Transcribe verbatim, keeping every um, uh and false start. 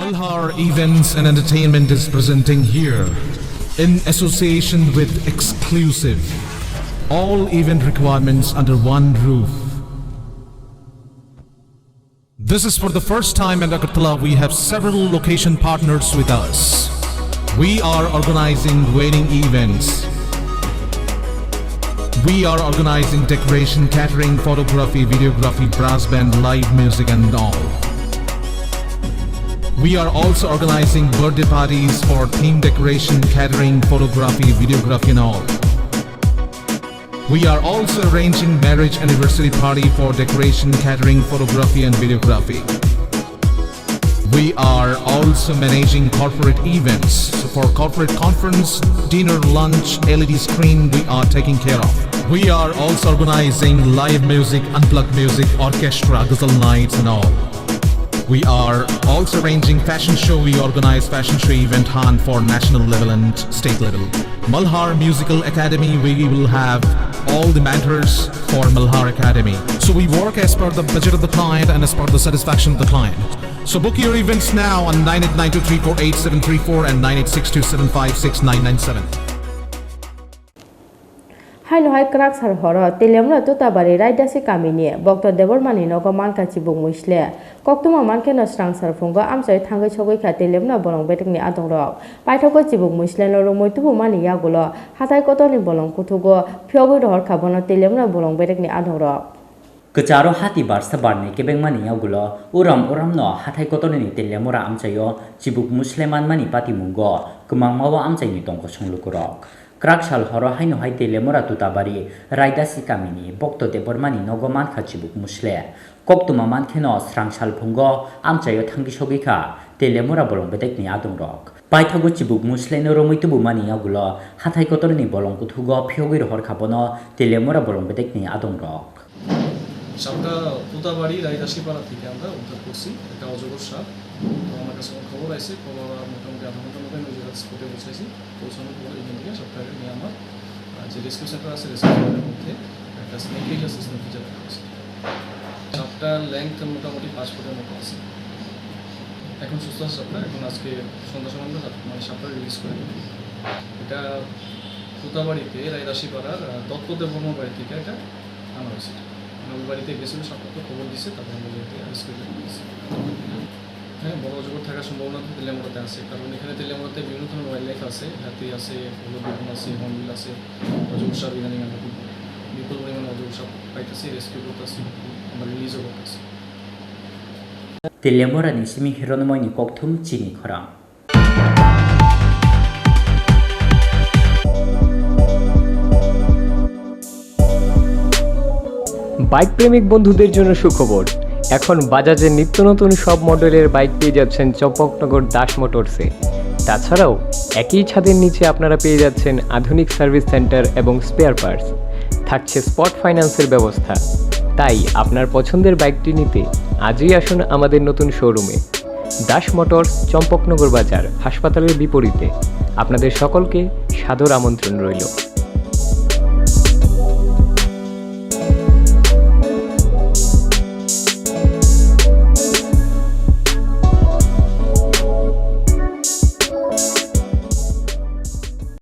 Malhar Events and Entertainment is presenting here, in association with Exclusive, all event requirements under one roof. This is for the first time in Agartala. We have several location partners with us. We are organizing wedding events. We are organizing decoration, catering, photography, videography, brass band, live music and all. We are also organizing birthday parties for theme decoration, catering, photography, videography and all. We are also arranging marriage anniversary party for decoration, catering, photography and videography. We are also managing corporate events. So for corporate conference, dinner, lunch, L E D screen, we are taking care of. We are also organizing live music, unplugged music, orchestra, ghazal nights and all. We are also arranging fashion show. We organize fashion show event hunt for national level and state level. Malhar Musical Academy, we will have all the mentors for Malhar Academy. So we work as per the budget of the client and as per the satisfaction of the client. So book your events now on nine eight nine two three four eight seven three four and nine eight six two seven five six nine nine seven. Haino hai kwrak sal horo Teliamura Tutabari Raidasi kamini Bokto Debbarmani nogo mankha chibuk mwisle. Koktwma mankheno swrang sal phungo amchai thangwi sogwi kha Teliamura bolong bedekni adongrok. Paithago chibuk mwisleno romwi tubumani yagulo hathai kotorni bolong kuthugo phiyogwi rohor kha bono Teliamura bolong bedekni adongrok. Kwcharo hati barsa barni kebengmani yagulo uram uramno hathai kotorni Teliamura amchaio chibuk mwisle manmani patimungo kwmangmao amchaini tongkosong lukurok. Kwrak sal horo haino hai Teliamura Tutabari Raidasi kamini Bokto Debbarmani nogo mankha chibuk mwisle. Koktwma mankheno swrang sal phungo amchaio thangwi sogwi kha Teliamura bolong bedekni adongrok. Paithago chibuk mwisleno romwi tubumani yagulo hathai kotorni bolong kuthugo phiyogwi rohor kha bono Teliamura bolong bedekni adongrok. সাপটা তুতাবাড়ি রায়দাসিপাড়া থেকে আমরা উদ্ধার করছি একটা অজগর সাপ। তো আমার কাছে কোনো খবর আছে, খবর আর মোটামুটি আধা ঘন্টার মধ্যে আমি ওই জায়গার স্পটে পৌঁছাইছি। পৌঁছানোর পরে এখান থেকে সাপটাকে নিয়ে আমার, আহ, যে রেস্কিউ সেন্টার আছে, রেস্কিউ সেন্টারের মধ্যে একটা স্নেক কেজ আছে, স্নেক কেজে রাখা হয়েছে। সাপটার লেংথ মোটামুটি পাঁচ ফুটের মতো আছে। এখন সুস্থ আছে সাপটা। এখন আজকে সন্ধ্যার সময় আমরা সাপ-, মানে, সাপটা রিলিজ করে দেবো। এটা তুতাবাড়িতে রায়দাসিপাড়ার, আহ, দত্ত দেববর্মা বাড়ি থেকে এটা আনা হয়েছে। আমার বাড়িতে গেছিল, সাপটা তো খবর দিছে, তারপর আমরা বাড়িতে রেস্কিউ করে নিয়েছি। হ্যাঁ, বড় অজগর থাকার সম্ভাবনা তো তেলিয়ামুড়াতে আছে, কারণ এখানে তেলিয়ামুড়াতে বিভিন্ন ধরনের ওয়াইল্ড লাইফ আছে, হাতি আছে, হলো বিপন আছে, হর্নবিল আছে, অজগর সাপ ইদানিং আমরা খুব বিপুল পরিমাণে অজগর সাপ পাইতেছি, রেস্কিউ করতেছি, আমরা রিলিজও করতেছি। Teliamura ni simi hirono moini kokthum chini khorang. Bike প্রেমিক বন্ধুদের জন্য সুখবর। এখন বাজাজের নিত্য নতুন সব মডেলের বাইক পেয়ে যাচ্ছেন চম্পকনগর দাস মোটরসে। তাছাড়াও একই ছাদের নিচে আপনারা পেয়ে যাচ্ছেন আধুনিক সার্ভিস সেন্টার এবং স্পেয়ার পার্টস। থাকছে স্পট ফাইন্যান্সের ব্যবস্থা। তাই আপনার পছন্দের বাইকটি নিতে আজই আসুন আমাদের নতুন শোরুমে। দাস মোটরস, চম্পকনগর বাজার, হাসপাতালের বিপরীতে। আপনাদের সকলকে সাদর আমন্ত্রণ রইল।